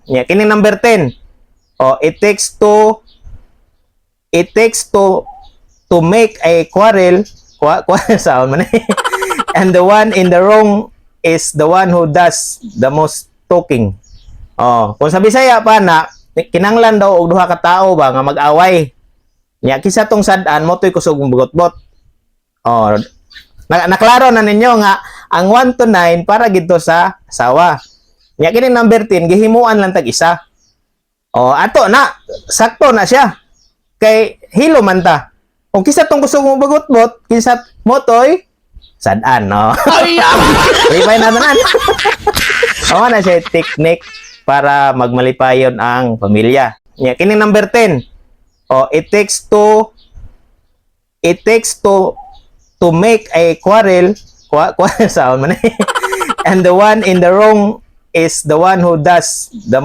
Nya kining number 10. Oh, it takes two to make a quarrel, quarrel sound man eh. And the one in the wrong is the one who does the most talking. Oh, kung sa Bisaya pa na, kinanglan daw og duha ka tawo ba nga mag-away. Nya kinsa tong sad-an mao to'y kusog bugotbot. Oh, naklaro na ninyo nga ang 1 to 9 para gito sa asawa. Nya kini number 10 gihimuan lang tag isa. Oh, ato na, sakto na siya. Kay hilo man ta. Kung kinsa tong kusog mo bagotbot, kinsa mao to'y sad-an, no? Lipay na tanan. Mao na siya technique para magmalipayon ang pamilya. Nya kini number 10. Oh, it takes two to make a quarrel, quarrel sound man eh. And the one in the wrong is the one who does the